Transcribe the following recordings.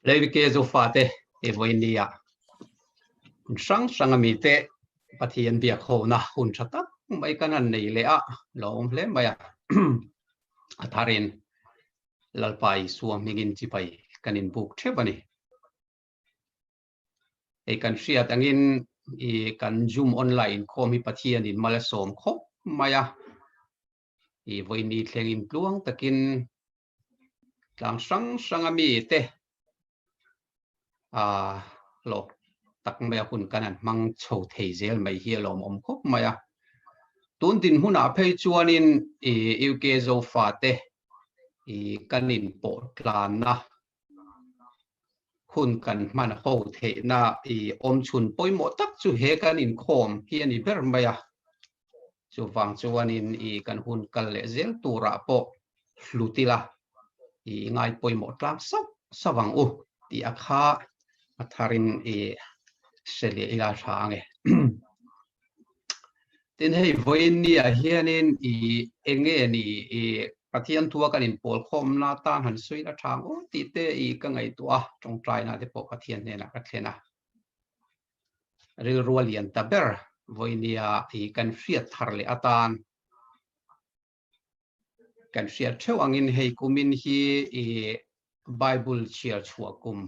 Leivike Zofate i vawinia hmun hrang hrang ami te Pathian biak hona hun tha tak mai kan han nei leh a, lo awm hle mai a. A tharin Lalpa Isua hmingin chibai kan inbuk theuh a ni. Hei kan hriat angin i kan Zoom online inkhawm hi Pathianin mal a sawm khawp mai a. I vawiini thlengin tluang takin tlang hrang hrang a mi te a hlawk tak mai a hun kan han hmang chho thei zel mai hi a lawmawm khawp mai a. Tun dinhmunah phei chuanin i UK Zofa te i kan inpawh tlanna hun kan hman ho theihna i awmchhun pawimawh tak chu he kan inkhawm hi a ni ber mai a. Chuvang chuanin i kan hun kal leh zel turah pawh hlut ila i ngai pawimawh tlang sauh sauh ang u tih a kha a tharin i hre leh ila tha ang e. Tin hei vawiin nia hianin i enge ni i Pathian thua kan inpawl khawmna tan han sawi la tha ang u tih te i ka ngaihtuah a, tawngtaina te pawh Pathian hnenah ka thlen a. Rilru a lian ta ber vawinia i kan hriat thar leh atan kan hriat theuh angin hei kumin hi i Bible chhiar chhuah kum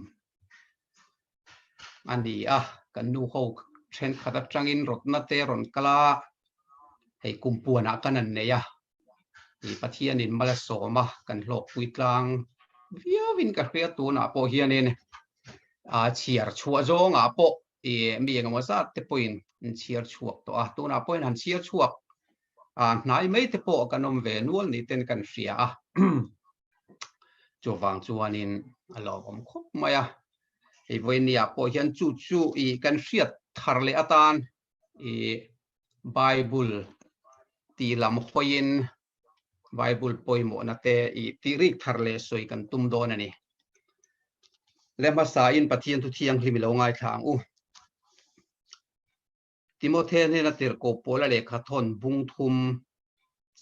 a ni a, kan nu ho thenkhat atangin rawtna te rawn kal a, hei kum puanah kan an nei a, i Pathianin mal a sawm a, kan hlawkpui tlang viauin ka hria tunah pawh hianin a chhiar chhuah zawngah pawh i mi engemaw zat te pawhin an chhiar chhuak tawh a, tunah pawhin han chhiar chhuak a hnai mai te pawh kan awm ve nual ni ten kan hria a chuvang chuanin a lawmawm khawp mai a hei vawinia pawh hian chu chu i kan hriat thar leh atan i Bible tih lam hawiin Bible pawimawhna te i tih rik thar leh sawi kan tum dawn a ni. Le hmasain Pathian thu thianghlim i lo ngaithla ang u. Timothe hnena tirhkoh Paula lehkha thawn bung thum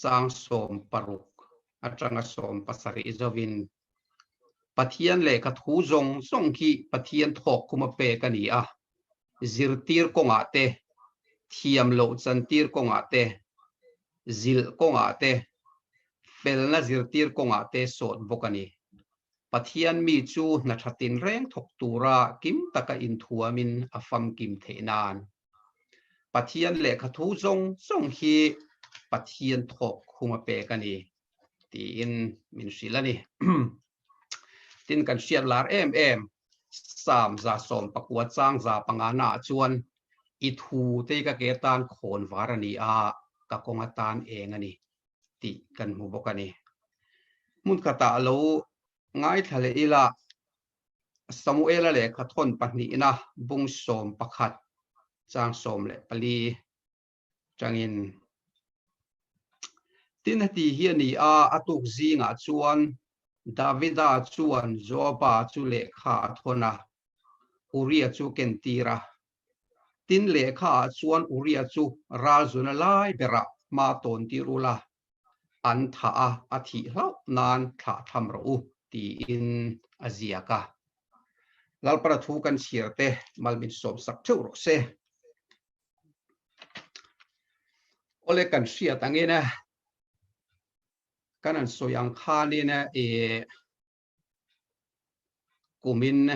chang 16 atanga 17 zovin, Pathian lehkha thu zawng zawng hi Pathian thawk khuma pek a ni a, zirtir kawngah te, thiam loh chantir kawngah te, zilh kawngah te, felna zirtir kawngah te sawt bawk a ni. Pathian mi chu hna tha tinreng thawk tura kim taka inthuamin a famkim theih nan. Pathian lehkha thu zawng zawng hi Pathian thawk khum a pek a ni tiin min hrilh a ni. Tin kan hriat lar em em Psalm 19 chang 5 naah chuan i thu te ka ke tan khawn var a ni a, ka kawng atan eng a ni. tih kan hmu bawk a ni. Hmun khatah lo ngaithla leh ila, Samuela lehkha thawn pahnihna bung 11 chang 14 tangin, Tin heti hi a ni a, a tuk zingah chuan Davida chuan Joaba chu lehkha a thawn a, Uria chu kentir a. Tin lehkha ah chuan Uria chu ralzuna lai berah hma tawn tir ula, an thah a, a thih hlauh nan thlah tham rawh u, tiin a ziak a. Lalpara thu kan chhiar te mal min sawm sak theuh rawh se. Awle kan hriat angin kan an sawi ang khanin i Kumin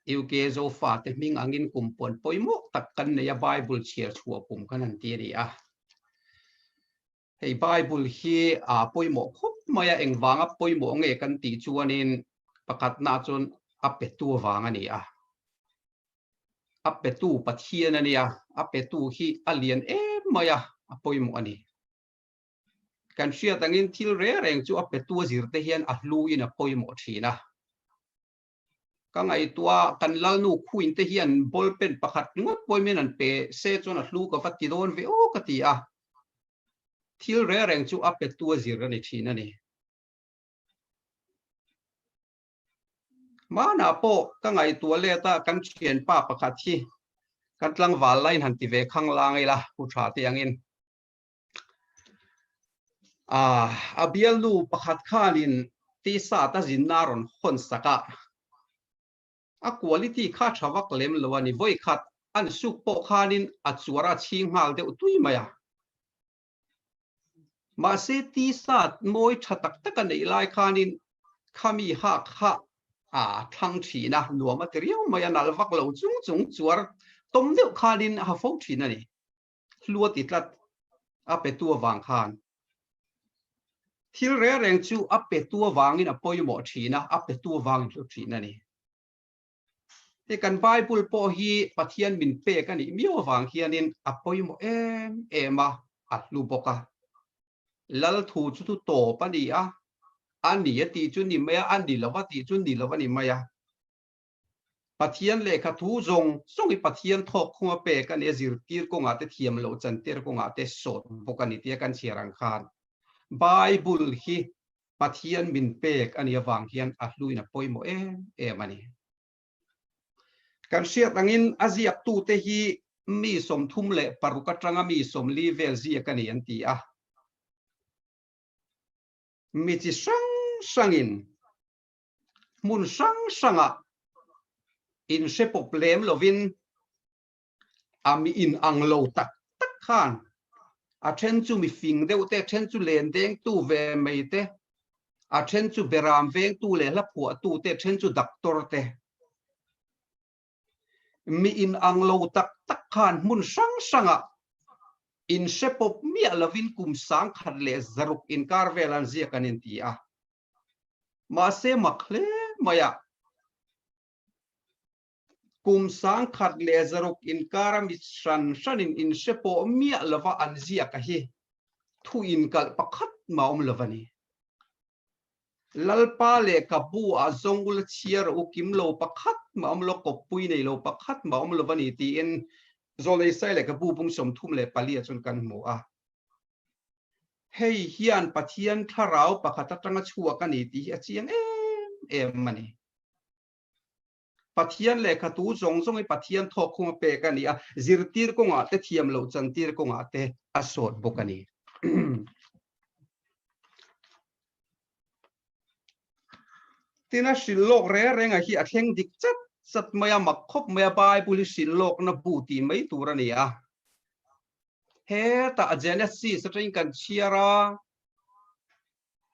UK Zofate hming angin kum puan pawimawh tak kan nei a, Bible chhiar chhuah kum kan han ti a ni a. Hei Bible hi a pawimawh khawp mai a, engvanga pawimawh nge kan tih chuanin pakhatna chuan a petu avang a ni a. A petu Pathian a nia, a petu hi a lian em mai a, a pawimawh a ni. Kan hriat angin thil reng reng chu a petu a zir te hian a hluin a pawimawh thin a. Ka ngaihtuah kan lalnu khuin te hian ball pen pakhat ringawt pawimawhin an pe se chuan a hlu ka va ti dawn ve aw ka ti a. Thil reng reng chu a petu a zir a ni thin a ni. Hmanah pawh ka ngaihtuah let a kan thianpa pakhat hi kan tlangval laiin han ti ve khanglang ila pu tha te angin. A bialnu pakhat khanin T-shirt a zinna a rawn hawn sak a. A quality kha tha vak lem lo a ni. Vawi khat an suk pawh khanin a chuar a chhing nghal deuh tui mai a. Mahse T-shirt mawi tha tak tak a neih lai khanin khami ha kha a thlang thin a, nuam a ti riau mai a, nalh vak lo chung chung chuar tawm deuh khanin a ha fo thin a ni. Hlu a ti tlat a petu avang khan. Thil reng reng chu a petu avangin a pawimawh thin a, a petu avangin hlu thin a ni. Hei kan Bible pawh hi Pathian min pek a nih miau avang hianin a pawimawh em em a, a hlu bawk a. Lal thu chu thu tawp a ni a, a ni a tih chu ni mai a, a ni lo a tih chu ni lo a ni mai a. Pathian lehkha thu zawng zawng hi Pathian thawk khunga pek a ni a, zirtir kawngah te thiam loh chantir kawngah te sawt bawk a ni tia kan chhiar ang khan Bible hi Pathian min pek a nih avang hian a hluin a pawimawh em em a ni. Kan hriat angin a ziaktute hi mi 36 atanga mi 40 vel ziak a ni an ti a. Mi chi hrang hrangin hmun hrang hrangah inhre pawp lem lovin a mi in ang lo tak tak khan a then chu mi fing deuh te, a then chu len dengtu ve mai te, a then chu beram vengtu leh hla phuahtu te, a then chu doctor te. Mi in ang lo tak tak khan hmun hrang hrangah in hre pawp miah lovin kum 1600 inkar vel an ziak an inti a. Mahse mak hle mai a. Kum 1600 inkara mi hran hranin in hre pawh miah lova an ziak a hi thu inkalh pakhat mah awm lo a ni. Lalpa leh ka bu ah zawng ula chhiar u kim lo pakhat mah awm lo, kawppui nei lo pakhat mah awm lo a ni tiin Zawlneisai leh ka bu bung 34 ah chuan kan hmu a. Hei hian Pathian thlarau pakhat atanga chhuak a ni tih hi a chiang em em a ni. Pathian lehkha tu zawng zawng hi Pathian thawk khung a pek a ni a, zirtir kawngah te thiam loh chantir kawngah te a sawt bawk a ni. Tin a hrilh lawk reng reng a hi a thleng dik chat chat mai a, mak khawp mai a, Bible hi hrilh lawkna bu tih mai tur a ni a. Hetah Genesis atangin kan chhiar a,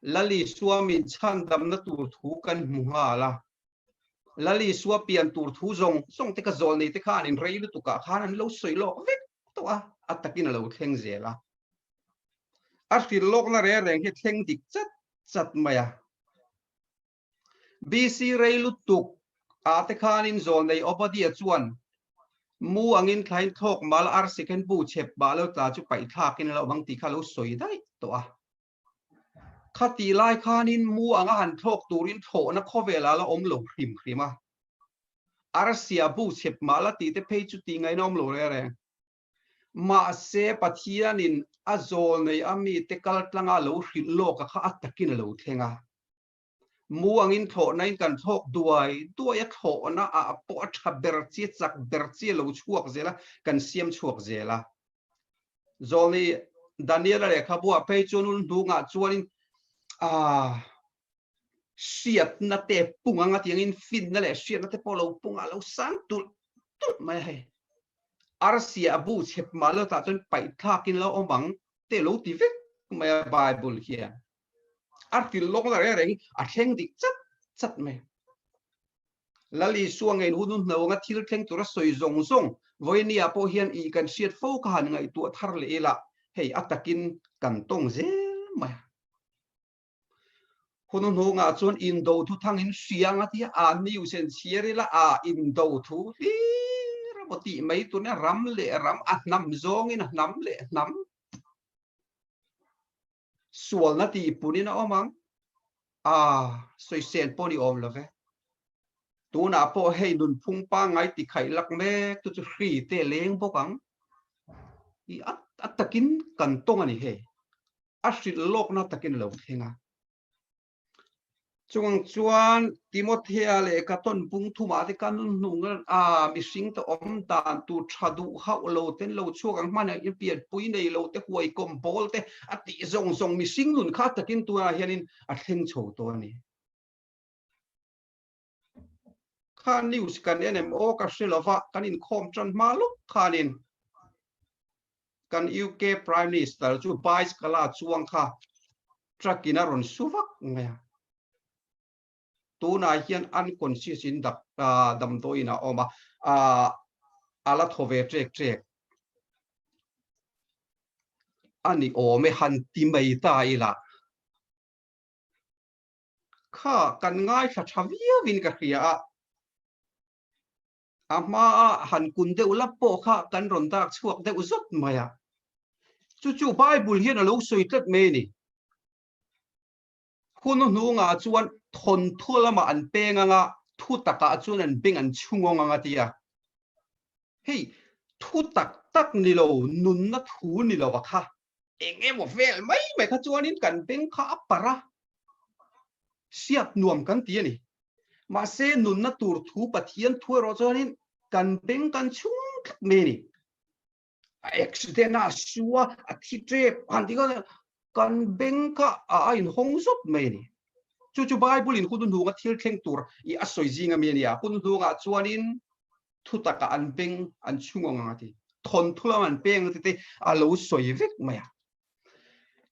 Lal Isua min chhandamna tur thu kan hmu nghal a. Lal Isua pian tur thu zawng zawng te kha zawlnei te kha an inrei lutuk ah khan an lo sawi lawk vek tawh a, a takin a lo thleng zel a. A hrilh lawkna reng reng hi thleng dik chat chat mai a. BC rei lutuk ah te khanin zawlnei Obadiah chuan mu angin thlain thlawk mal arsi khen bu chep bah lo tla chu paih thlakin a lo bang tih kha a lo sawi daih tawh a. Khatih lai khanin mu anga han thlawk turin thlawhna khawvelah la awm lo hrim hrim a. Arsia bu chep mah la tih te phei chu tih ngaihna awm lo reng reng. Mahse Pathianin a zawlnei a mite kal tlanga lo hrilh lawk a kha a takin a lo thleng a. Mu angin thlawhnain kan thlawk duai duai a, thlawhna ah pawh a tha ber chi, a chak ber chi a lo chhuak zel a, kan siam chhuak zel a. Zawlni Daniela lehkhabu ah phei chuan hun hnungah chuanin ah hriatna te pung anga tiangin finna leh hriatna te pawh lo pung a lo sang tulh tulh mai a hei. Arsia a bu chep mah lo tah chuan paih thlakin lo awm ang te lo ti vek mai a Bible hian. A hrilh lawk na reng reng a thleng dik chat chat mai. Lal Isua ngeiin hun hun hno anga thil thleng tura sawi zawng zawng vawinia pawh hian i kan hriat fo kha han ngaihtuah thar leh ila hei a takin kan tawng zel mai a. Hun hnungah chuan indo thu thangin hria anga tia a news in chhiar ila a indo thu hlir emaw tih mai tuna ram leh ram a hnam zawngin a hnam leh hnam Sualna tih punin a awm ang. A, sawisel pawh ni awm lo ve. Tunah pawh hei nunphung pangngai ti khaih lak mek tu chu hri te leng bawk ang. I a takin kan tawng a ni hei. A hrilh lawkna takin a lo thleng a. Chuvang chuan Timothea leh ka tawn bung thumah te kan hnung a mihring te awm dan tur tha duh hauh lo ten lo chhuak ang hmanah in pianpui nei lo te huai kawm bawl te a tih zawng zawng mihring nun kha takin tunah hianin a thleng chho tawh a ni. Kha news kan en em aw ka hre lova, kan inkhawm tan hma lawk khanin kan UK Prime Minister chu bicycle a chuang kha truck in a rawn su vak mai a. Tunah hian unconscious in damdawiin a awm a, a la thaw ve ṭek ṭek a ni awm e han ti mai ta ila. Kha kan ngaithla tha viauin ka hria a, a hmaa han kun deuh lap pawh kha kan rawn dak chhuak deuh zawt mai a. Chu chu Bible hian a lo sawi tlat mai a ni. Hun hnungah chuan thawnthu lamah an peng ang a, thu takah chuan an beng an chhungawng ang a ti a. Hei thu tak tak ni lo, nunna thu ni lo a kha. Eng emaw vel mai mai kha chuanin kan beng kha a parh a, hriat nuam kan ti a ni. Mahse nunna tur thu Pathian thu erawh chuanin kan beng kan chhung tlat mai a ni. A accident a, a su a, a thi tep han ti kha kan beng kha a inhawng zawt mai a ni. Chu chu Bible in hun hnunga thil thleng tur i a sawi zing ami a ni a. Hun hnungah chuanin thu takah an beng an chhung ang a ti. Thawnthu lam an peng te te a lo sawi vek mai a.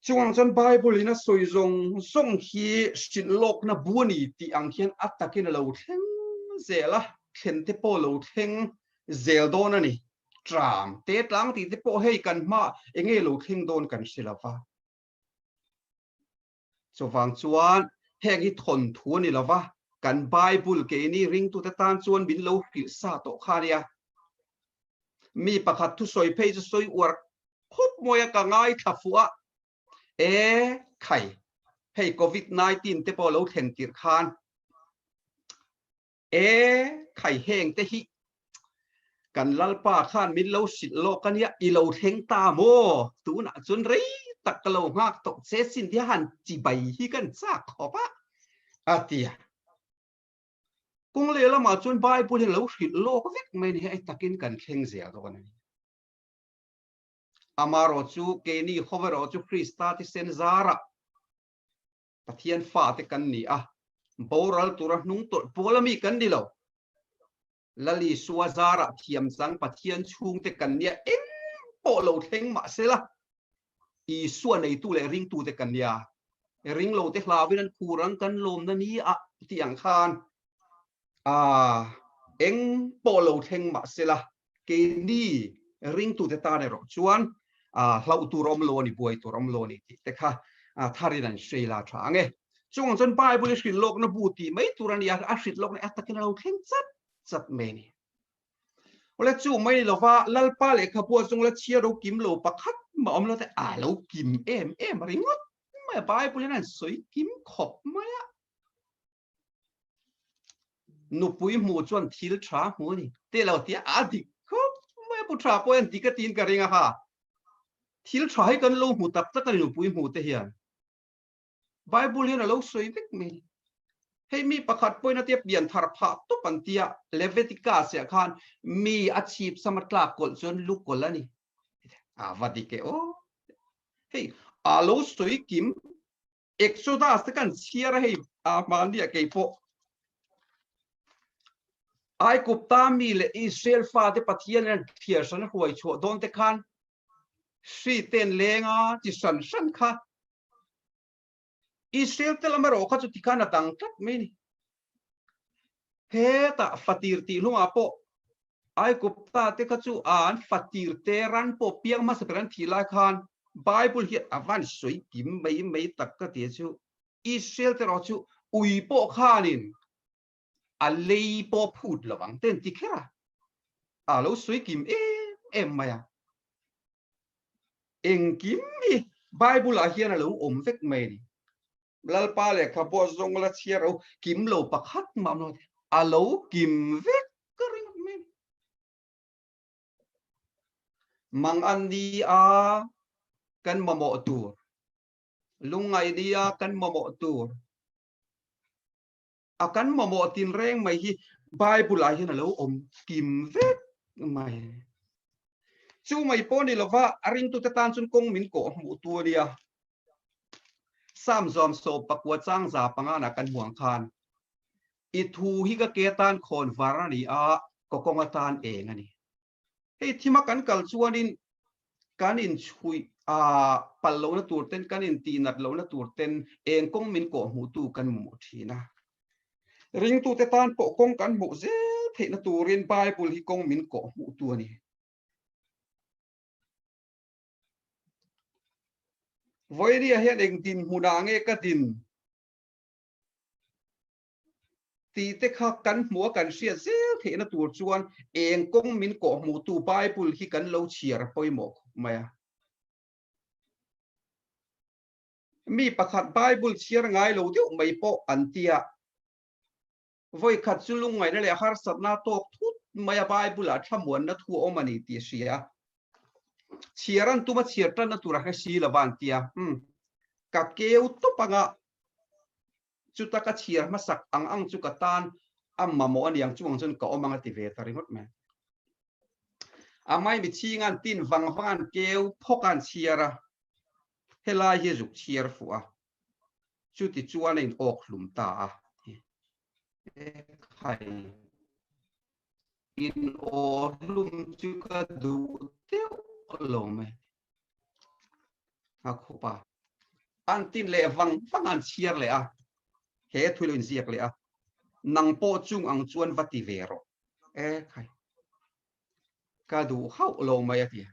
Chungah chuan Bible in a sawi zawng zawng hi hrilh lawkna bu a ni tih ang hian a takin a lo thleng zel a, thlen te pawh a lo thleng zel dawn a ni. Tlang te tlang tih te pawh hei kan hma enge lo thleng dawn kan hre lo va. Chuvang chuan heng hi thawnthu a ni lo va, kan Bible keini ringtute tan chuan min lo hrilh sa tawh kha a nia. Mi pakhat thusawi phei chu sawi uar khawp mawi a, ka ngaithla fuh a, e khai, hei Covid 19 te pawh lo thlen tirh khan E khai heng te hi kan Lalpa khan min lo hrilh lawk a nia, i lo thleng ta maw? Tunah chuan rei tak ka lo nghak tawh che sin tia han chibai hi kan chak khawp a, a ti a. Kawng lehlamah chuan Bible hian lo hrilh lawk vek mai a ni, hei takin kan thleng zel dawn a ni. Amaherawh chu keini ho erawh chu Krista thisen zarah Pathian fate kan ni a, boral tura hnung tawlh pawl ami kan ni lo. Lal Isua zarah thiam chang Pathian chhungte kan nia eng pawh lo thleng mah sela, Isua neitu leh ringtute kan nia. Ringlote hlauin an khur ang kan lawmna ni a tih ang khan a eng pawh lo thleng mah sela, keini ringtute tan erawh chuan hlauh tur awm lo a ni, buai tur awm lo a ni tih te kha tharin an hre ila tha ang e. Chungah chuan Bible i hrilh lawkna bu tih mai tur a ni a, a hrilh lawkna a takin a lo thleng chat chat mai a ni. Awle chu mai ni lova Lalpa lehkhabu a chung la chhiar ro kim lo pakhat mah awm lo te a lo kim em em ringawt mai a, Bible hian an sawi kim khawp mai a. Nupui hmuh chuan thil tha hmu a ni teh lo tia a dik khawp mai a, pu tha pawh hian dik a tiin ka ring a ha. Thil tha hi kan lo hmu tak tak a ni nupui hmuh te hian. Bible hian a lo sawi vek mai. Hei mi pakhat pawhin a tia pian thar phah tawp an tia Leviticus ah khan mi a chhip sam a tlak kawlh chuan lu kawlh a ni. A va dik e aw. Hei a lo sawi kim Exodus te kan chhiar a hei a hmani ah kei pawh Aigupta mi leh Israel fate Pathian in an thliar hran a hruai chhuah dawn te khan hri te an leng a chi hran hran kha Israel te lam erawh kha chu tikhan a dang tlat mai a ni. Hetah fatir tih hlungah pawh Aigupta te kha chu an fatir te ran pawh piang hmasa ber an thih lai khan Bible hi a van sawi kim mai mai tak ka ti chu Israel te erawh chu ui pawh khanin a lei pawh phut lo ang te an ti kher a, a lo sawi kim em em mai a. Engkim hi Bible ah hian a lo awm vek mai a ni. Lalpa lehkhabu a zawng la chhiar o kim lo pakhat mah awm lo a lo kim vek ka ring mai. Mang an ni a kan mamawh tur, lungngai ni a kan mamawh tur, a kan mamawh tin reng mai hi Bible ah hian a lo awm kim vek mai. Chu mai pawh ni lova a ringtute tan chuan kawng min kawh hmuh tu a nia. Psalm zawm sawm pakua chang za panga na kan hmuang khan. I thu hi ka ke atan khawn var a ni a, ka kawng atan eng a ni. Hei thima kan kal chuanin kan inchhuih a pal lohna tur ten, kan intihnat lohna tur ten eng kawng min kawhhmuhtu kan mamawh thin a. Ringtute tan pawh kawng kan hmuh zel theihna turin Bible hi kawng min kawhhmuhtu a ni. Vawinia hian eng dinhmunah nge ka din tih te kha kan hmuh a kan hriat zel theihna tur chuan eng kawng min kawhhmuhtu Bible hi kan lo chhiar a pawimawh khawp mai a. Mi pakhat Bible chhiar ngai lo deuh mai pawh an tia. Vawi khat chu lungngaihna leh harsatna tawk thut mai a Bible ah thlamuanna thu a awm a ni tih a hria. Chhiar an tum a chhiar tanna tur a hre si lo va an tia. Umm. Ka keu tawp anga chuta ka chhiar hmasak ang ang chu ka tan a mamawh a niang chu ang chuan ka awm ang a ti ve ta ringawt mai. A maimi chhinga an tin vang vang an keu phawk a an chhiar a, helai hi a zuk chhiar fuh a. Chuti chuan a in awk hlum ta a. Ekhai, in aw hlum chu ka duh deuh lo mai. A khup a. An tin leh vang vang an chhiar leh a, he thu lo inziak leh a, nang pawh chung ang chuan va ti ve rawh. Ekhai. Ka duh hauh lo mai a ti.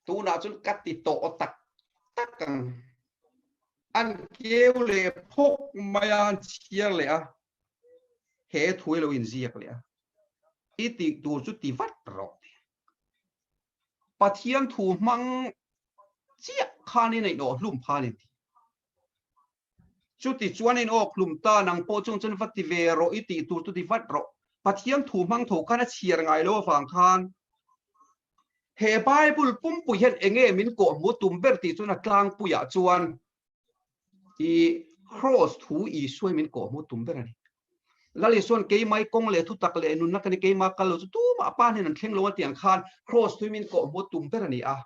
Tunah chuan ka ti tawh tak tak ang. An keu leh phawk mai a, an chhiar leh a, he thu hi lo inziak leh a, i tih tur chu ti vat rawh ti. Pathian thu hmang chiah khanin a inawh hlum phan in ti. Chuti chuan in awk hlum ta, nang pawh chung chuan va ti ve rawh, i tih tur chu ti vat rawh. Pathian thu hmang tho khan a chhiar ngai lo avang khan he Bible pumpui hian eng nge min kawhhmuh tum ber tih chuan a tlangpuiah chuan i Kraws thu Isua hi min kawhhmuh tum ber a ni. Lal Isua'n keimah i kawng leh thutak leh nunna ka ni, keimah kal lo chu tumah pa hnen an thleng lo a tih ang khan Kraws thu hi min kawhhmuh tum ber a ni a.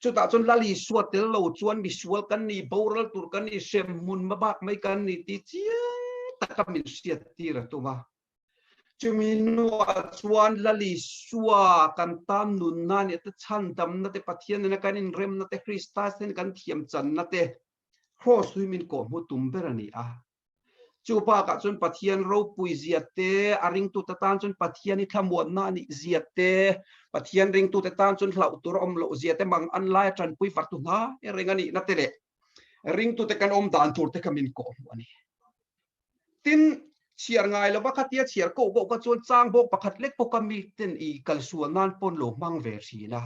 Chutah chuan Lal Isua tel lo chuan misual kan ni, boral tur kan ni, hremhmun hmabak mai kan ni tih chiang taka min hriat tir a tum a. Chumi hnuah chuan Lal Isua kan tan nunna nih te, chhandamna te, Pathian nena kan inremna te, Krista nen kan thiamchanna te, Kraws hi min kawhhmuh tum ber a ni a. Chu bakah chuan Pathian ropui zia te, a ringtute tan chuan Pathian i thlamuanna a nih zia te, Pathian ringtute tan chuan hlauh tur a awm loh zia te, mang an laia tanpui fartu hna reng a nihna te leh ringtute kan awm dan tur te kha min kawhhmuh a ni. Tin, chhiar ngai lova khatia chhiar koh koh kha chuan chang bawk pakhat lek pawh ka miten i kalsual nan pawn lo hmang ve thin a.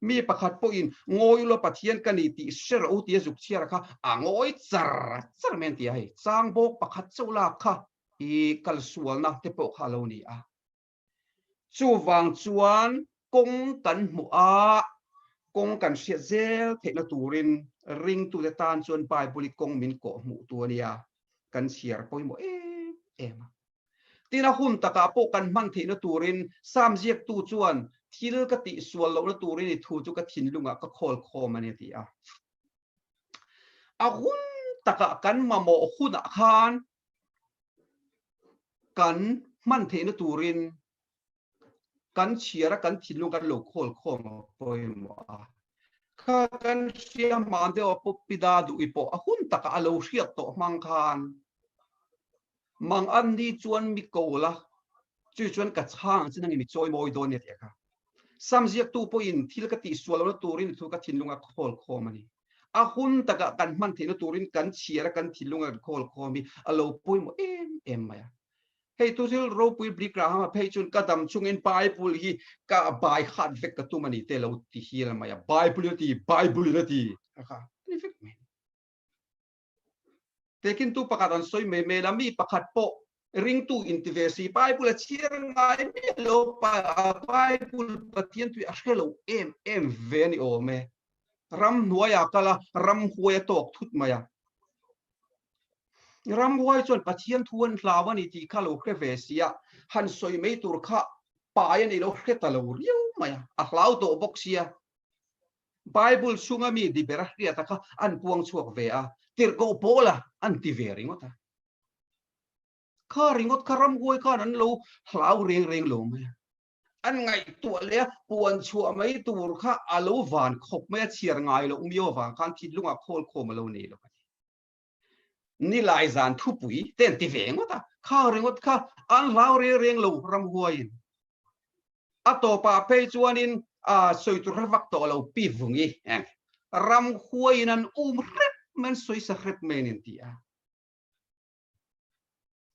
Mi pakhat pawhin ngawi ula Pathian ka ni tih hre rawh u tia zuk chhiar kha a ngawi char char mai an ti a, hei chang bawk pakhat chauh lak kha i kalsualna te pawh kha a lo ni a. Chuvang chuan kawng kan hmuh a, kawng kan hriat zel theihna turin ringtute tan chuan Bible i kawng min kawhhmuh tu a nia, kan chhiar pawimawh em em a. Tin, a hun takah pawh kan hman theihna turin Sam ziaktu chuan thil ka tihsual lohna turin i thu chu ka thinlungah ka khawl khawm a ni a ti a. A hun takah kan mamawh hunah khan kan hman theihna turin kan chhiar a, kan thinlung kan lo khawl khawm a pawimawh a. Kha kan hria hman deuh a Pawpida duh i pawh a hun takah a lo hriat tawh hmang khan mang an ni chuan mi ko la, chu chuan ka chhang ang chin angin mi chawi mawi dawn nia tih a kha. Sam ziaktu pawhin thil ka tihsual lohna turin thu ka thinlung a khawl khawm a ni. A hun takah kan hman theihna turin kan chhiar a, kan thinlung a kan khawl khawm hi a lo pawimawh em em mai a. Hei tu thil ropui Billy Graham a phei chuan ka dam chungin Bible hi ka bai khat vek ka tum a ni te lo ti hial mai a. Bible in a ti, Bible in a ti a kha a ni vek mai. Tekin tu pakhat an sawi mai mai la, mi pakhat pawh ringtu inti ve si, Bible a chhiar ngai miah lo, Bible Pathian tui a hre lo em em ve a ni awm e. Ramhnuai a kal a, ramhuai a tawk thut mai a. Ramhuai chuan Pathian thu an hlau a ni tih kha lo hre ve si a, han sawi mai tur kha pai a ni lo hre ta lo riau mai a, a hlau tawh bawk sia. Bible chhunga mi di ber a hriat a kha an puang chhuak ve a, tirhkoh pawl a an ti ve ringawt a. Kha ringawt kha ramhuai khan an lo hlau reng reng lo mai a. An ngaihtuah leh a puan chhuah mai tur kha a lo van khawp mai a, chhiar ngai loh miau avang khan thinlungah khawl khawm a lo nei lo a ni. Nilai zan thupui te an ti ve ngawt a, kha ringawt kha an hlau reng reng lo ramhuaiin. A tawpah phei chuanin sawi tur hre vak tawh lo pi vungi ramhuaiin an um hrep mai an sawi sa hrep mai an inti a.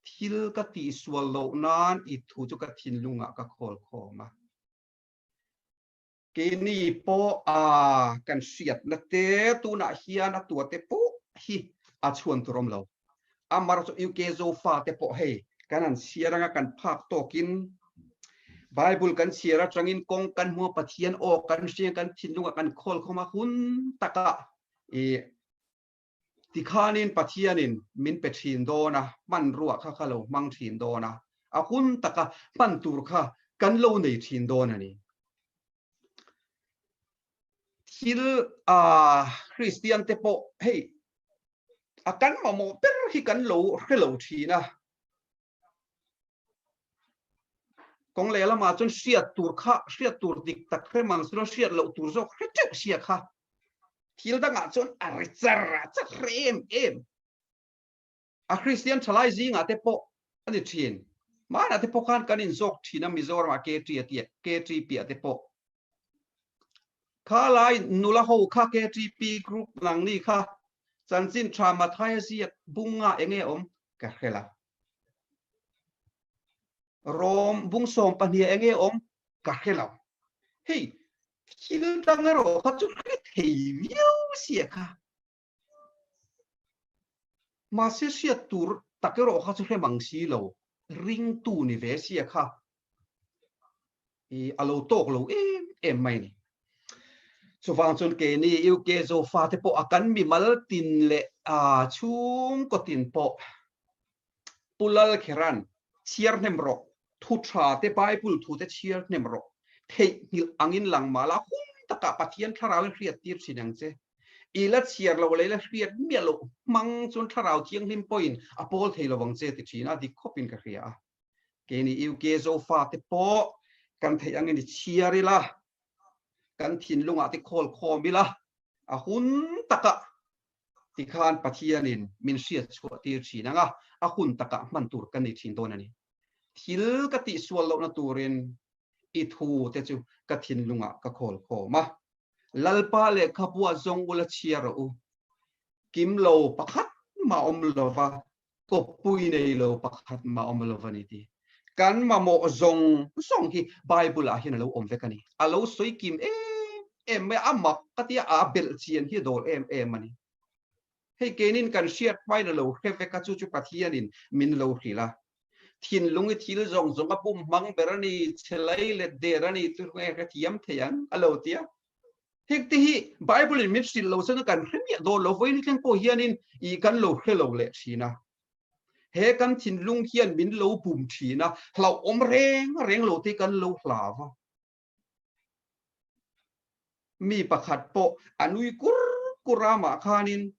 Thil ka tihsual loh nan i thu chu ka thinlungah ka khawl khawm a. Keini pawh a kan hriatna te tunah hian a tuate pawh hi a chhuan tur awm lo. Amar chu UK Zofa te pawh hei kan han chhiar anga kan phak tawkin Bible kan chhiar atangin kawng kan hmu a, Pathian aw kan hria kan thinlungah kan khawl khawm a hun takah i Tikhanin Pathianin min pe thin dawn a, hmanrua kha ka lo hmang thin dawn a, a hun taka hman tur kha kan lo nei thin dawn a ni. Thil a Kristian te pawh hei a kan mamawh ber hi kan lo hre lo thin a. Kawng leh lamah chuan hriat tur kha hriat tur dik tak hre mang silo hriat loh tur zawk hre teuh sia kha thil dangah chuan a ri char a char hre em em a Kristian thalai zingah te pawh a ni thin hmanah te pawh khan kan inzawk thin a Mizoramah K3 a tia K3 piah te pawh kha lai nula ho kha KTP group nang ni kha chanchin tha Mathaia ziak bunga enge awm ka hre la Rom bung 12 enge awm ka hre lo. Hei thil dang erawh kha chu hre thei viau sia kha. Mahse hriat tur tak erawh kha chu hre mang si lo. Ringtu ni ve sia kha. I a lo tawk lo em em mai ni. Chuvang chuan keini UK Zofa te pawh a kan mimal tin leh a chhungkaw tin pawh Pu Lalkheran chhiar hnem rawh, thu tha te Bible thu te chhiar hnem rawh, theihnghilh angin lang mah la hun takah Pathian thlarauin hriat tir thin ang che. I la chhiar lo leh i la hriat miah loh hmang chuan thlarau thianghlim pawhin a pawl thei lo ang che ti thin a, dik khawpin ka hria a. Keini UK Zofa te pawh kan theih angin i chhiar ila, kan thinlungah te khawl khawm ila, a hun takah tikhan Pathianin min hriat chhuah tir thin ang a, a hun takah hman tur kan nei thin dawn a ni. Thil ka tihsual lohna turin i thu te chu ka thinlungah ka khawl khawm a. Lalpa lehkhabuah zawng ula chhiar rawh u. Kim lo pakhat mah awm lova kawppui nei lo pakhat mah awm lo a ni ti. Kan mamawh zawng zawng hi Bible ah hian a lo awm vek a ni. A lo sawi kim em em mai a, a mak ka tia a belh chian hi a dawl em em a ni. Hei keinin kan hriat hmain a lo hre vek a, chu chu Pathianin min lo hrilh a. Thinlung i thil zawng zawng a pum hmang ber a ni, chhe lei let der a ni, chu nge hrethiam thei ang a lo tia. Heng te hi Bible in min hrilh lo chuan kan hre miah dawn lo, vawiin thleng pawh hianin i kan lo hre lo leh thin a. He kan thinlung hian min lo bum thin a, hlauhawm reng reng lo te kan lo hlau a. Mi pakhat pawh a nui kur kur a mah khanin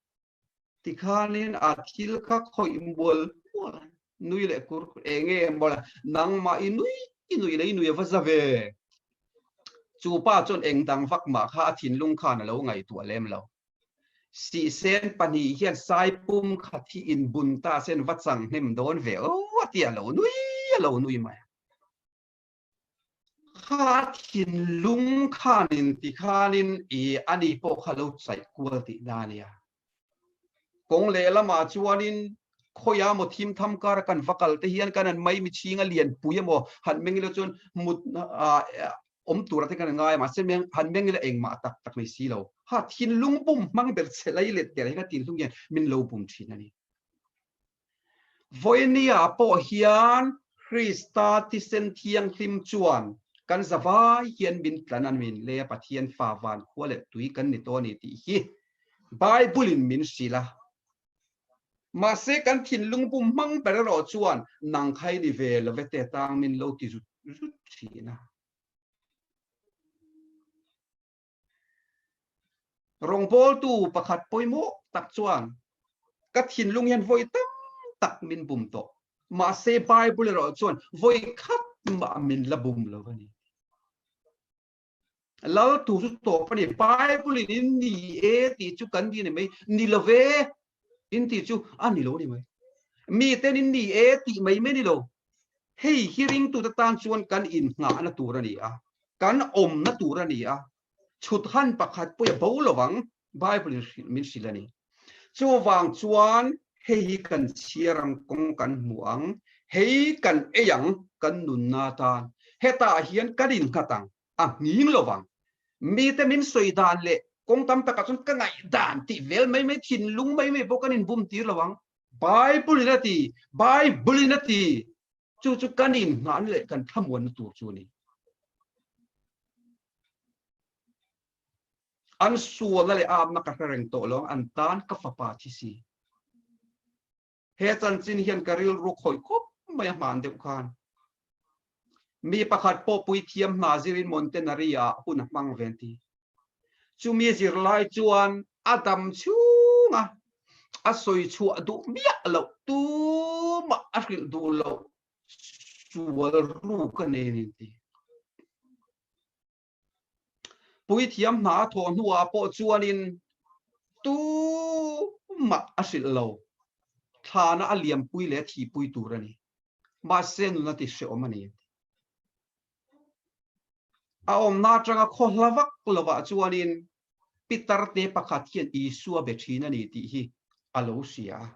tikhanin a thil kha khawih mual mual a, nui leh kur kur eng nge mawla nangmah i nui i nui leh i nui a va za ve. Chu pa chuan eng dang vak mah kha a thinlung khan a lo ngaihtuah lem lo. Sihsen pahnih hian saipum khat hi inbun ta sen va chang hnem dawn ve aw a ti a lo nui a lo nui mai a. Kha thinlung khanin tikhanin i ani pawh kha lo chaih kual tih na ania. Kawng lehlamah chuanin khawiah maw thim tham kara kan va kal te hian kan an mai michhing a lian pui emaw han meng ila chuan mut awm tura te kan ngai a mahse meng han meng ila engmah tak tak mai si lo. Ha thinlung bum hmang ber che lai let der hi ka thinlung hian min lo bum thin a ni. Vawinia pawh hian Krista thisen thianghlim chuan kan zavai hian min tlan a min le a Pathian fa van khua leh tui kan ni tawh a ni tih hi Bible in min hrilh a. Mahse kan thinlung bum hmang ber erawh chuan nang kha i ni ve lo ve te tang min lo ti zut zut thin a. Rawngbawltu pakhat pawimawh tak chuan ka thinlung hian vawi tam tak min bum tawh. Mahse Bible erawh chuan vawi khat mah min la bum lo a ni. Lal tu chu tawp a ni. Bible in in ni e tih chu kan ni a ni mai. Ni lo ve in tih chu a ni lo a ni mai. Mi ten in ni e tih mai mai a ni lo. Hei hi ringtute tan chuan kan innghahna tur a ni a, kan awmna tur a ni a, chhut han pakhat pawh a bo lo vang, Bible in hrilh min hrilh a ni. Chuvang chuan hei hi kan chhiar ang kawng kan hmu ang, hei kan ei ang kan nunna atan, hetah hian kan innghat ang, a nghing lo vang. Mite min sawi dan leh kawng tam takah chuan ka ngaihdan tih vel mai mai, thinlung mai mai pawh kan inbum tir lo ang. Bible in a ti, Bible in a ti, chu chu kan inngahna leh kan thlamuanna tur chu a ni. An sualna leh apna ka hre reng tawh lo, an tan ka fapa thi si. He chanchin hian ka rilru khawih khawp mai a hman deuh khan. Mi pakhat pawh puithiam hna zirin Montenari ah hun a hmang ve an ti. Chumi zirlai chuan a dam chhunga a sawi chhuah duh miah loh tumah a hrilh duh loh sual ruk a nei a ni an ti. Puithiam hna a thawh hnuah pawh chuanin tumah a hrilh lo. Thlana a liampui leh a thihpui tur a ni. Mahse nuna ti hrehawm a ni. A awmna atanga khaw hla vak lovah chuanin Pitar te pakhat hian Isua be thin a ni tih hi a lo hria a.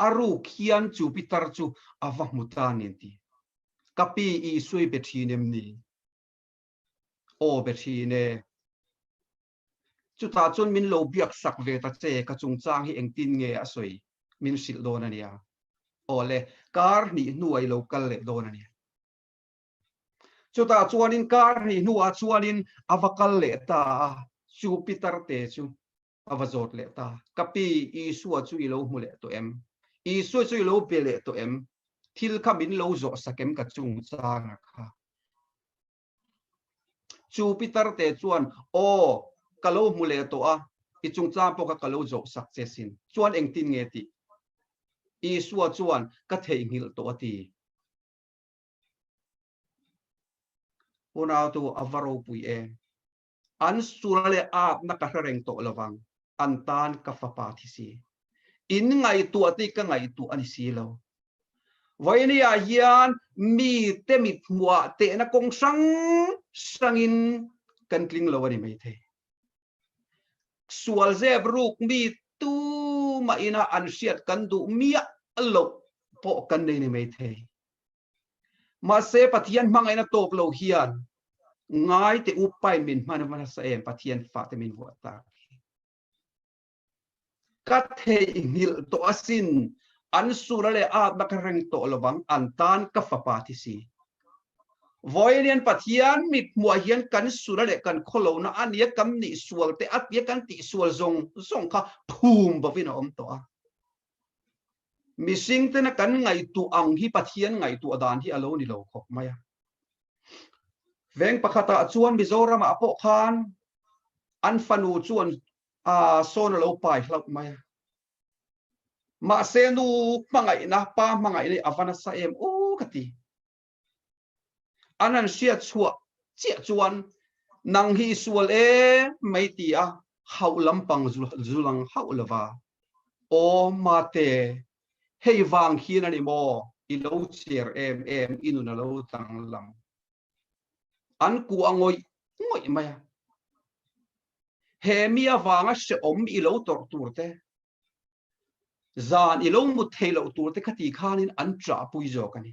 A ruk hian chu pitar chu a va hmu ta a ni an ti. Ka pi Isua i be thin em ni? Aw be thin e. Chutah chuan min lo biak sak ve ta che, ka chungchang hi engtin nge a sawi min hrilh dawn a nia. Aw le, kar hnih hnuah i lo kal leh dawn a nia. Chutah chuanin kar hnih hnuah chuanin a va kal leh ta a, chu pitar te chu a va zawt leh ta. Ka pi, Isua chu i lo hmu leh tawh em? Isua chu i lo be leh tawh em? Thil kha min lo zawh sak em ka chungchanga kha? Chu pitar te chuan, Aw, ka lo hmu leh tawh a, i chungchang pawh kha ka lo zawh sak che sin. Chuan engtin nge tih? Isua chuan, Ka theihnghilh tawh a ti. Unautu a va ropui em? An sura leh atna ka hre reng tawh lovang, an tan ka fapa thi si. In ngaihtuah te hi ka ngaihtuah a ni si lo. Vawinia hian mite mithmuhah tehna kawng hrang hrangin kan tling lo a ni maithei. Sual zep ruk mi tumah ina an hriat kan duh miah loh pawh kan nei ni maithei. Mahse Pathian hmangaihna tawp lo hian ngai teh u pai min hman va nasa em Pathian fate min vuah tak hi. Ka theihnghilh tawh asin, an sura leh atna ka reng tawh lovang, an tan ka fapa thi si. Vawiin Pathian mithmuah hian kan sura leh kan khawlohna a nia kan nih sual te a tia kan tih sual zawng zawng kha phum bovin a awm tawh a. Mihring tena kan ngaihtuah ang hi Pathian ngaihtuah dan hi a lo ni lo khawp mai a. Veng pakhatah chuan Mizoramah pawh khan an fanu chuan a sawn a lo pai hlauh mai a. Mahse nu hmangaihna, pa hmangaihna hi a va nasa em aw ka ti. An han hriat chhuah chiah chuan nang hi i sual em mai ti a hauh lampang zulang hauh lova. Aw mate, hei vang hian a ni maw i lo cher em em i nun a lo danglam. An kuah ngawih ngawih mai a. He mi avanga hrehawm i lo tawrh tur te, zan i lo mut thei loh tur te kha ti khanin an ṭahpui zawk a ni.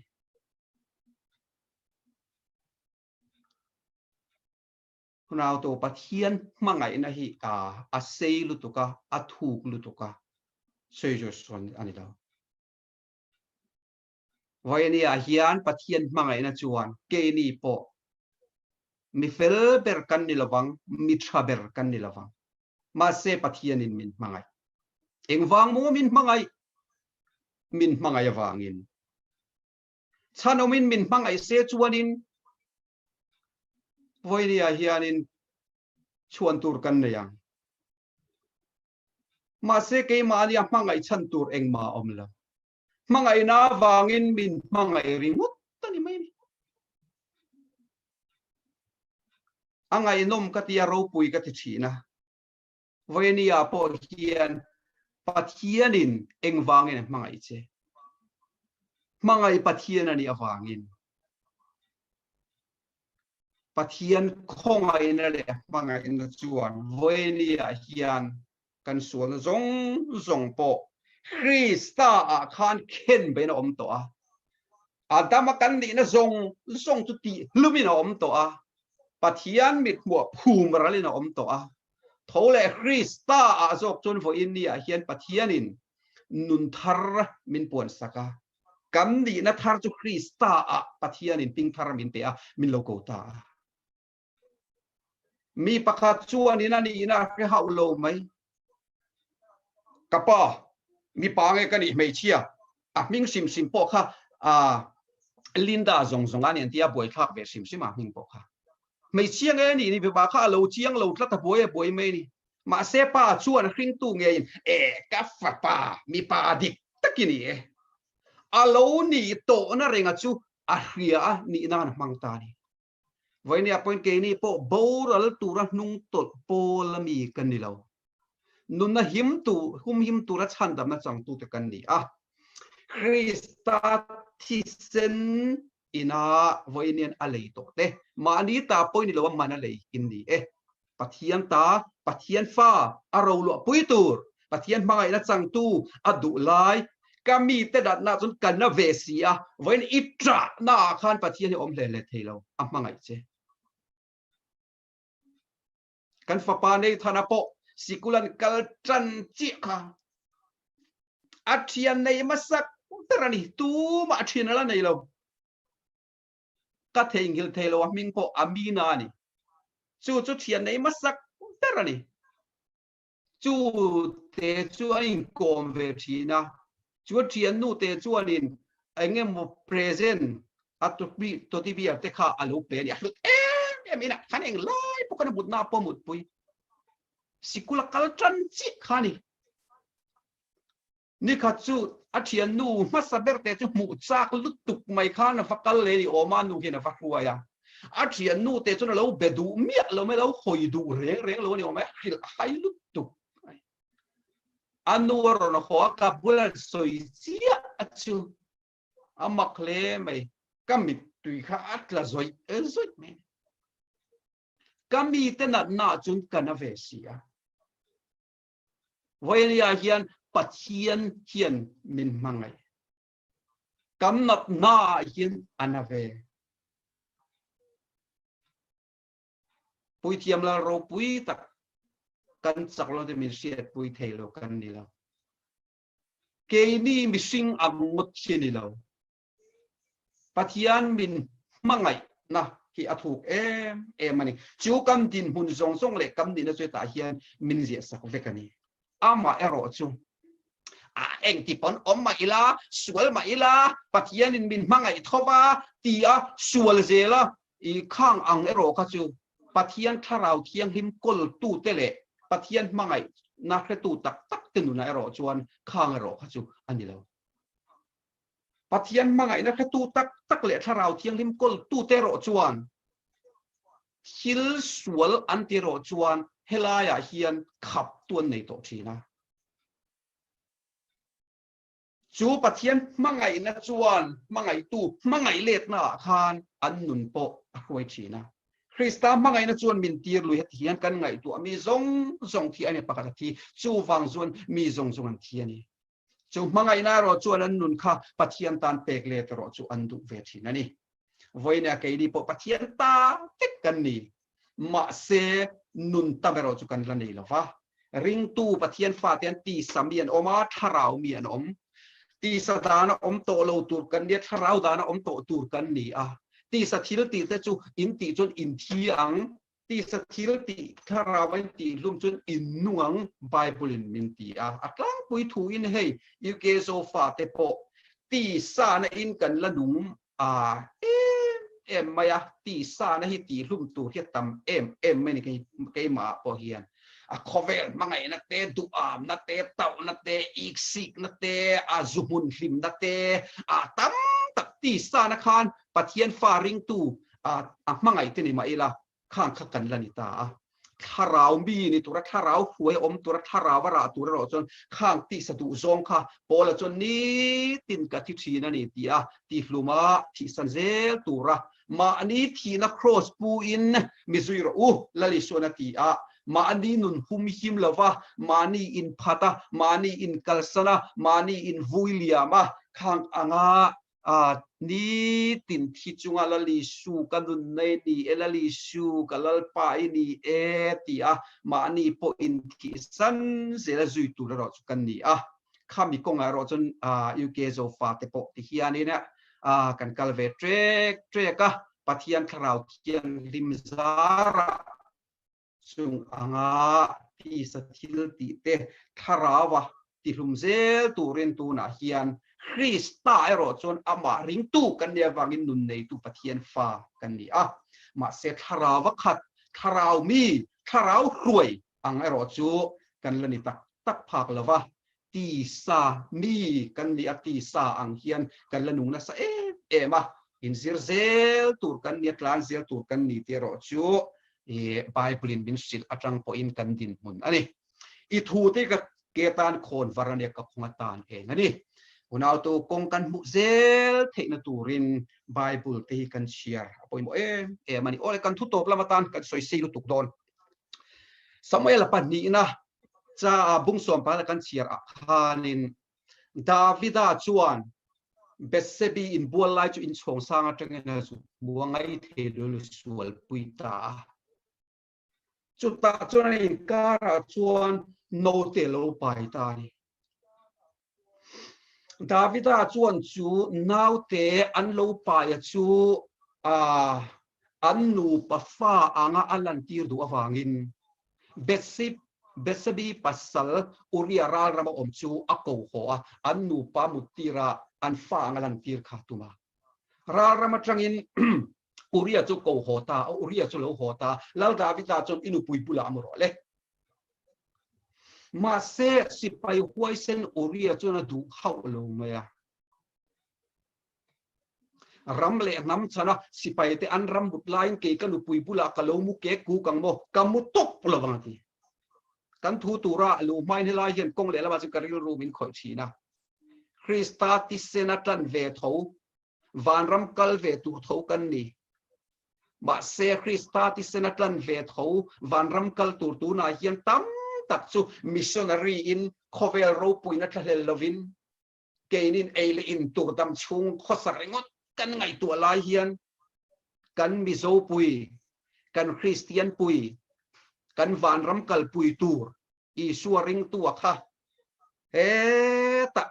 Hunauto Pathian hmangaihna hi a sei lutuk a, a thuk lutuk a, sawi zawh sawn a ni lo. Vawinia hian Pathian hmangaihna chuan keini pawh mi fel ber kan ni lovang, mi tha ber kan ni lovang. Mahse Pathianin min hmangaih. Engvang maw min hmangaih? Min hmangaih avangin. Chhanawmin min hmangaih se chuanin vawinia hianin chhuan tur kan nei ang. Mahse keimahnia hmangaih chhan tur engmah a awm lo. Hmangaihna avangin min hmangaih ringawt a ni mai a ni. A ngaihnawm ka ti a, ropui ka ti thin a. Vawinia pawh hian Pathianin engvangin a hmangaih che? Hmangaih Pathian a nih avangin. Pathian khawngaihna leh hmangaihna chuan vawinia hian kan sualna zawng zawng pawh Krista ah khan khen bein a awm tawh a. Adama kan nihna zawng zawng chu tih hlumin a awm tawh a. Pathian mithmuah phum ralin a awm tawh a. Tho leh Krista ah zawk chuan vawiin ni ah hian Pathianin nun thar min puan sak a. Kan nihna thar chu Krista ah Pathianin ping thar min pe a, min lo ko ta a. Mi pakhat chuanin a nihna a hre hauh lo mai. Ka pa, mipa nge ka nih hmeichhia, a hming hrim hrim pawh kha Linda zawng zawng a ni an ti a, buaithlak ve hrim hrim a hming pawh kha. Hmeichhia nge a nih ni mipa kha a lo chiang lo tlat a, buai a buai mai a ni. Mahse pa chuan a hringtu ngeiin, E ka fapa, mipa dik tak i ni e. A lo nih tawhna renga chu a hria a nih nan a hmang ta a ni. Vawinia pawhin keini pawh boral tura hnung tawlh pawl a mi kan ni lo. Nunna him tu, humhim tura chhandamna changtute kan ni a. Krista thisen ina vawiinian a lei tawh te, mahni ta pawhin ni lo a man a lei in ni e. Pathian ta, Pathian fa a roluahpui tur, Pathian hmangaihna changtu a duh lai, ka mite datna chuan ka na ve si a, vawiin i ṭahna ah khan Pathian hi a awm hle hle thei lo, a hmangaih che. Kan fapa Nathan-a pawh sikul an kal ṭan chiah kha a ṭhian nei hmasak ber a ni, tumah a ṭhian a la nei lo. Ka theihnghilh thei lo a hming pawh Amina a ni. Chu chu thian nei hmasak ber a ni. Chu te chu an inkawm ve thin a, chu a thiannu te chuanin eng emaw present a toddy bear te kha a lo pe a ni. A hlut em em in a khan eng lai pawh khan a mutna pawh a mutpui. Sikul a kal tan chiah kha a ni. Nikhat chu a thiannu hmasa ber te chu hmuh chak lutuk mai khan a va kal leh ni awm a, nu hian a va hruai a. A thiannu te chuan a lo be duh miah lo mai, a lo hawi duh reng reng lo a ni awm a, hrilh a hai lutuk mai. A nu a rawn haw a, ka bula sawi chiah a chu a mak hle mai, ka mittui kha a tla zawih zawih mai. Ka mite natna ah chuan ka na ve si a. Vawinia hian Pathian hian min hmangaih. Kan natna ah hian a na ve. Puithiam lal ropui tak kan chak lo te min hriatpui thei lo kan ni lo. Keini mihring ang ngawt hi ni lo. Pathian min hmangaihna hi a thuk em em a ni. Chu kan dinhmun zawng zawng leh kan nihna chu hetah hian min ziahsak vek a ni. Amah erawh chu a engti pawn awm mah ila, sual mah ila, Pathianin min hmangaih tho va tia sual zela i khang ang erawh kha chu Pathian Thlarau Thianghlim kawltute leh Pathian hmangaihna hretu tak tak te nunah erawh chuan khang erawh kha chu a ni lo. Pathian hmangaihna hretu tak tak leh Thlarau Thianghlim kawltute erawh chuan thil sual an ti erawh chuan helaiah hian khaptu an nei tawh thin a. Chu Pathian hmangaihna chuan hmangaihtu hmangaih letnaah khan an nun pawh a hruai thin a. Krista hmangaihna chuan min tir lui heti hian kan ngaihtuah mi zawng zawng thi a ni pakhat a thi, chuvang chuan mi zawng zawng an thi a ni. Chu hmangaihna erawh chuan an nun kha Pathian tan pek let erawh chu an duh ve thin a ni. Vawiin keini pawh Pathian ta vek kan ni. Mahse, nun tam erawh chu kan la nei lo va. Ringtu Pathian fate an tisa mi an awm a, thlarau mi an awm. Tisa dana awm tawh lo tur kan ni a, thlarau dana awm tawh tur kan ni a. Tisa thil tih te chu in tih chuan in thi ang, Tisa thil tih thlarau in tih hlum chuan in nung ang Bible in min ti a. A tlangpui thu in hei UK Zofa te pawh tisa na in kan la nung a em em mai a, tisa na hi tih hlum tur hi a tam em em mai a ni keimah ah pawh hian. A khawvel hmangaihna te, duhamna te, tauhna te, iksikna te, a zu hmun hlimna te, a tam tak tisana khan Pathian fa ringtu a hmangaih te ni mah ila khang kha kan la ni ta a. Thlarau mi ni tura thlarau hruai awm tura thlarau a rah tur erawh chuan khang tisa duh zawng kha Paula chuan nitin ka thi thin a ni ti a tihluma thihsan zel tura mahni thihna kraws pu in mi zui rawh u Lal Isuan a ti a, mahni nun hum him lova mahni in phat a, mahni in kalsan a, mahni in vui liam a, khang anga a nitin thi chunga Lal Isu ka nun nei ni e, Lal Isu ka Lalpa i ni e ti a mahni pawh in thihsan zel a zui tur erawh chu kan ni a. Khami kawngah erawh chuan UK Zofa te pawh ti hianin kan kal ve ṭek ṭek a, Pathian Thlarau Thianghlim zarah chung anga tisa thil tih te Thlaraua tihlum zel turin tunah hian Krista erawh chuan amah ringtu kan nih avangin nun neitu Pathian fa kan ni a. Mahse Thlaraua khat, Thlarau mi, Thlarau hruai ang erawh chu kan la ni tak tak phak lo va, tisa mi kan ni a, tisa ang hian kan la nung nasa em em a, inzir zel tur kan ni a, tlan zel tur kan ni tih erawh chu Bible in min hrilh atang pawhin kan dinhmun a ni. I thu te ka ke tan khawn var a nia, ka khawnga tan eng a ni. Unautu kawng kan hmuh zel theihna turin Bible te hi kan chhiar a pawimawh em em a ni. Awle kan thu tawp lam atan kan sawi sei lutuk dawn. Samuel-a pahnihna cha bung sawm pala kan chhiar ah khanin Davida chuan Bethsebi inbual lai chu inchhawng sang atangin a zuk hmu a, ngai thei lo sual pui ta a. Chutah chuan an inkarah chuan naute lo pai ta a ni. Davida chuan chu naute an lo paia chu an nupa fa anga a lantir duh avangin Bethsebi pasal Uria ral rama awm chu a ko haw a, an nupa muttira an fa anga lantir kha tum a. Ral ram atangin Uria chu ko haw ta a, Uria chu lo haw ta a, Lal Davida chuan i nupui bulah a mu rawh le. Mahse, sipai huaisen Uria chuan a duh hauh lo mai a. Ram leh hnam chhana sipai te an ram but laiin kei ka nupui bulah ka lo mu kek kuk ang maw, ka mu tawp lo vang a ti. Kan thu tura luh hmain helai hian kawng leh lamah chuan ka rilru min khawih thin a. Krista tisena tan ve tho, vanram kal ve tur tho kan ni. Mahse, Krista tisena tlan ve tho vanram kal tur tunah hian tam tak chu missionary in khawvel ropuina thlahlel lovin keinin ei leh in tur dam chhung khawsa ringawt kan ngaihtuah lai hian kan Mizo pui, kan Kristian pui, kan vanram kalpui tur Isua ringtu a kha hetah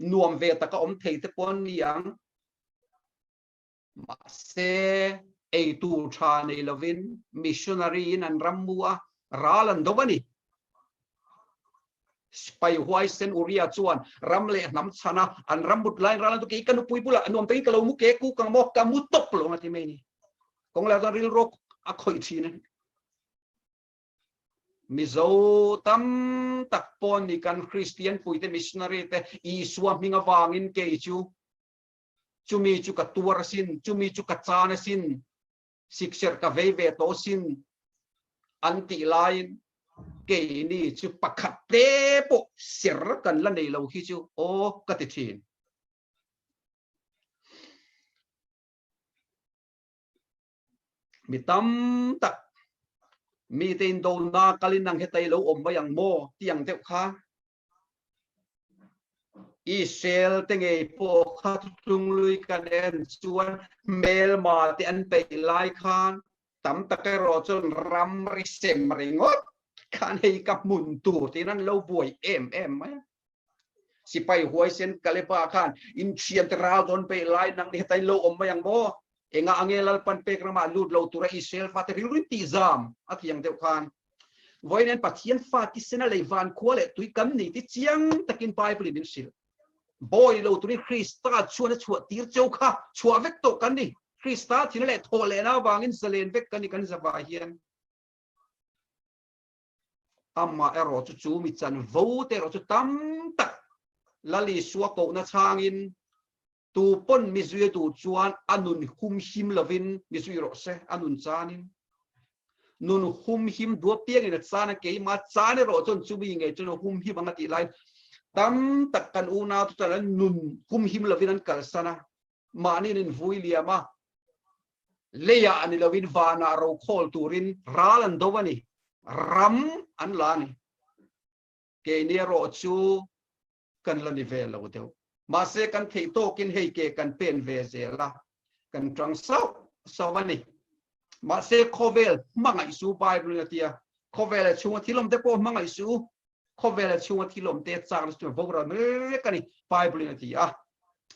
nuam ve taka awm thei te pawh an ni ang. Mahse, ei tur tha nei lovin missionary in an ram mu a, ral an do a ni. Sipai huaisen Uria chuan ram leh hnam chhan a, an ram but laiin ral an do, kei ka nupui bulah nuam takin ka lo mu ke kuk ang maw, ka mu tawp lo ang a ti mai a ni. Kawng leh chuan rilru a khawih thin a ni. Mizo tam tak pawh ni kan Kristian puite missionary te Isua hming avangin kei chu chumi chu ka tuar asin, chumi chu ka chan asin, sikserh ka vei ve tawh asin an tih laiin keini chu pakhat te pawh ser kan la nei lo hi chu aw ka ti thin. Mi tam tak mite indona kalin ang hetei lo awm mai ang maw tih ang deuh kha Israel te ngei pawh kha thuthlunglui kan en chuan hmelma te an peih lai khan tam tak erawh chuan ramri sem ringawt khan hei ka hmun tur tiin an lo buai em em mai a. Sipai huaisen Kaleba khan inthian te ral dawn peih lai nang ni hetain lo awm mai ang maw? Engah ange Lalpan pek ramah lut lo tura Israel fate rilru tihzam a thiang deuh khan Vawiin Pathian fa tisena lei van khua leh tui kan ni ti chiang takin Bible in min hrilh. Bawi lo turin Krista chuan a chhuah tir cheu kha chhuah vek tawh kan ni. Krista thina leh thawh lehna avangin zalen vek kan ni kan zavai hian. Amah erawh chu chu mi chanvo te erawh chu tam tak Lal Isua kohna chhangin tu pawn mi zui a duh chuan a nun hum him lovin mi zui rawh se, a nun chanin. Nun hum him duh apiangin a chan a, keimah chan erawh chuan chumi ngei chuan a hum him ang a tih laiin tam tak kan unau te chuan an nun hum him lovin an kalsan a, mahni an invui liam a, leiah a ni lovin vanah ro khawl turin ral an do a ni, ram an la a ni. Keini erawh chu kan la ni ve lo deuh. Mahse kan theih tawkin hei ke kan pen ve zel a, kan tang sauh sauh a ni. Mahse khawvel hmangaih su Bible in a ti a, khawvel a chhunga thil awm te pawh hmangaih su, khawvel a chhunga thil awm te chak na chu boral mek a ni Bible in a ti a.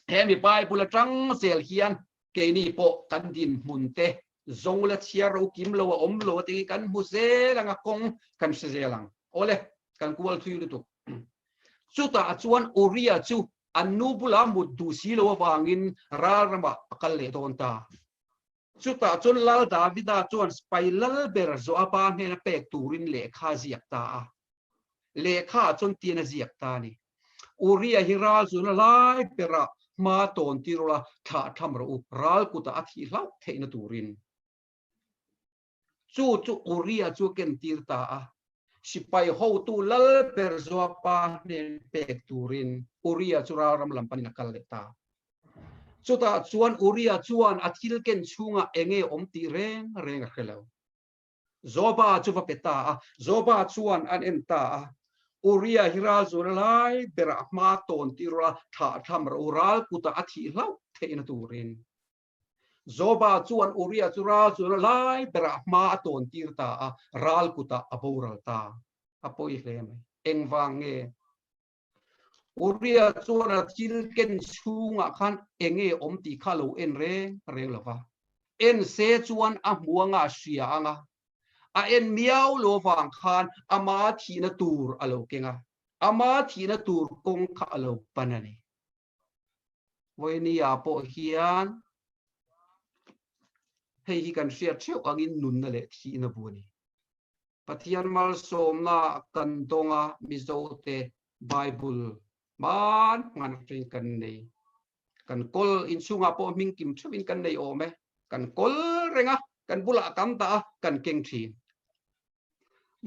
He mi Bible atang zel hian keini pawh kan dinhmun te zo la chhiar ro kim lo a awm lo a ti kan hmu zel ang a kawng kan hre zel ang. Awle kan kual thui lutuk. Chutah chuan Uria chu an nu bula mut duh si lo avangin ral ramah a kal leh dawn ta. Chutah chuan Lal Davida chuan sipai lal ber Joaba hnena pek turin lehkha a ziak ta a. Lehkha ah chuan tian a ziak ta a ni. Uria hi ral zuna lai berah hma tawn tir ula thlah tham rawh u, ral kutah a thih hlauh theihna turin. Chu chu Uria chu a kentir ta a, sipai hotu lal ber Joaba hnen pek turin Uria chu ralram lam panin a kal leh ta. Chutah chuan Uria chuan a thil ken chhungah enge awm tih reng reng a hre lo. Joaba chu va pe ta a, Joaba chuan an en ta a, Uria hi ral zuna lai berah hma tawn tir ula thlah tham rawh u, ral kutah a thih hlauh theihna turin. Joba chuan Uria chu ral chu lai berah hma a tawn tir ta a, ral kutah a boral ta. A pawi hle mai. Engvang nge? Uria chuan a thil ken chhungah khan enge awm tih kha lo en reng reng lo va. En se chuan a hmu anga a hria anga, a en miau lo vang khan ama thihna tur a lo keng a, ama thihna tur kawng kha a lo pan a ni. Vawinia pawh hian hei hi kan hriat theuh angin nunna leh thihna bu a ni. Pathian malsawmna kan dawnga Mizote Bible hman hman atangin kan nei. Kan kawl inchhungah pawh hming kim theuhin kan nei awm e. Kan kawl reng a, kan bulah kan dah a, kan keng thin.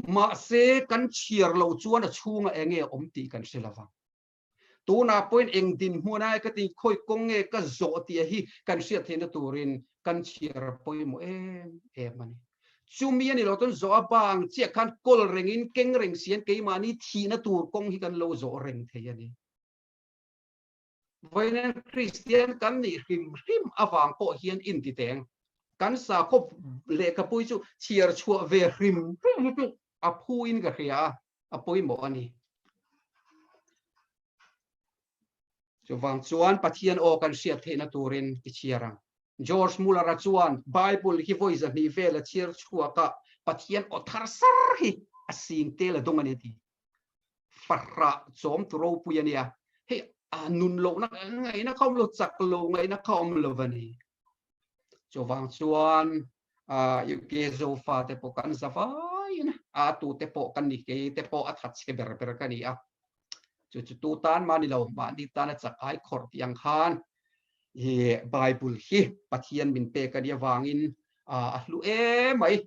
Mahse kan chhiar lo chuan a chhungah enge awm tih kan hre lo vang. Tunah pawhin eng dinhmun ai ka ti khawi kawng nge ka zawh tih hi kan hriat theihna turin kan chhiar pawimawh em em a ni. Chumi a ni lo chuan zawh a ba ang chiah khan kawl rengin keng reng sian keimahni thihna tur kawng hi kan lo zawh reng thei a ni. Vawiin Kristian kan nih hrim hrim avang pawh hian intiteng kan sakhaw lehkhapui chu chhiar chhuah ve hrim hrim hi chu a phuin ka hria a. a pawimawh a ni. Chuvang chuan Pathian aw kan hriat theihna turin i chhiar ang. George Muller-a chuan Bible hi vawi zahnih vel a chhiar chhuak a, Pathian aw thar sar hi a sing tel a dawng a ni a ti. Fahrah chawm tu ropui a nia. Hei a nun lohna ngaihna kha awm lo, chak lo ngaihna kha awm lo a ni. Chuvang chuan UK Zofa te pawh kan za vaiin a tu te pawh kan ni kei te pawh a that chhe ber ber ka ni a. Chu chu tu tan mah ni lo mahni tan a chak ai khawrh tih ang khan i Bible hi Pathian min pek a nih avangin a hlu em mai.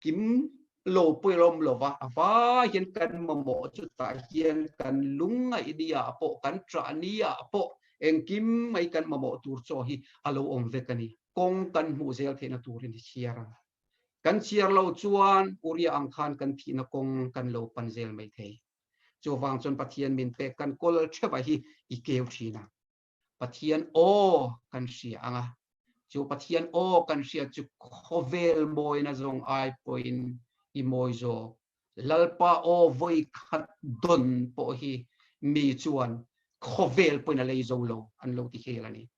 Kim lo pawh ila awm lo va, a vai hian kan mamawh chutah hian kan lungngaih ni ah pawh kan ṭah ni ah pawh engkim mai kan mamawh tur chaw hi a lo awm vek a ni. Kawng kan hmuh zel theihna turin hi chhiar ang. Kan chhiar lo chuan Uria ang khan kan thihna kawng kan lo pan zel mai thei. Chuvang chuan Pathian min pek kan kawl theuh a hi i keu thin a. Pathian aw kan hria ang a, chu Pathian aw kan hriat chu khawvel mawina zawng ai pawhin i mawi zawk. Lalpa aw vawi khat dawn pawh hi mi chuan khawvel pawhin a lei zo lo an lo ti hel a ni.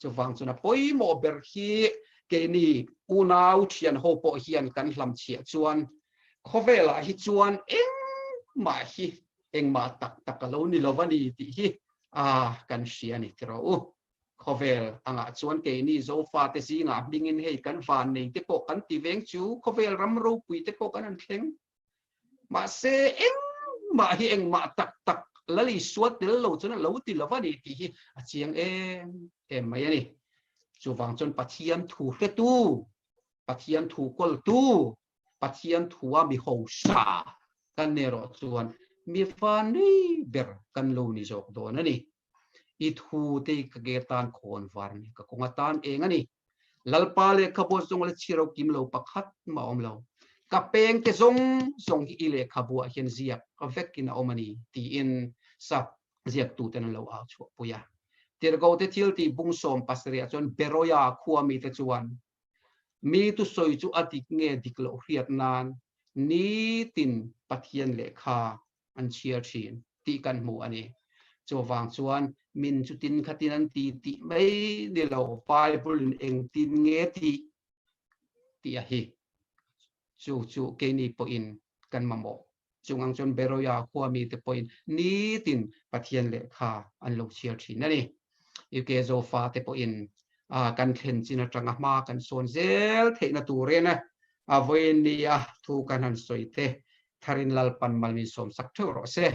Chuvang chuan a pawimawh ber hi keini unau thian ho pawh hian kan hlamchhiah chuan khawvelah hi chuan engmah hi engmah tak tak a lo ni lo a ni tih hi a kan hria a ni tiraw u. Khawvel angah chuan keini Zofate zingah hmingin hei kan van nei te pawh kan ti veng chu khawvel ram ropui te pawh kan han thleng. Mahse engmah hi engmah tak tak Lal Isua tel lo chuan a lo ti lo a ni tih hi a chiang em em mai a ni. Chuvang chuan Pathian thu hretu, Pathian thu kawltu, Pathian thua mi hosa kan ni erawh chuan mi vanui ber kan lo ni zawk dawn a ni. I thu te hi ka ke tan khawn var a ni, ka kawng atan eng a ni. Lalpa lehkhabu zawng la chhir kim lo pakhat mah a awm lo. Ka peng te zawng zawng hi i lehkhabuah hian ziak vekin a awm a ni tiin sap ziaktuten an lo au chhuahpui a. Tirhkohte thiltih bung 70 ah chuan Beroia khua mite chuan mi thusawi chu a dik nge dik loh hriat nan nitin Pathian lehkha an chhiar thin tih kan hmu a ni. Chuvang chuan min chutin khatin an ti tih mai ni lo, Bible in engtin nge tih tih a hi. Chu chu keini pawhin kan mamawh. Chung ang chuan Beroia khua mite pawhin nitin Pathian lehkha an lo chhiar thin a ni. UK Zofa te pawhin kan thlen chin atanga hma kan sawn zel theihna turin a vawiin nia thu kan han sawi te tharin Lalpan mal min sawmsak theuh rawh se.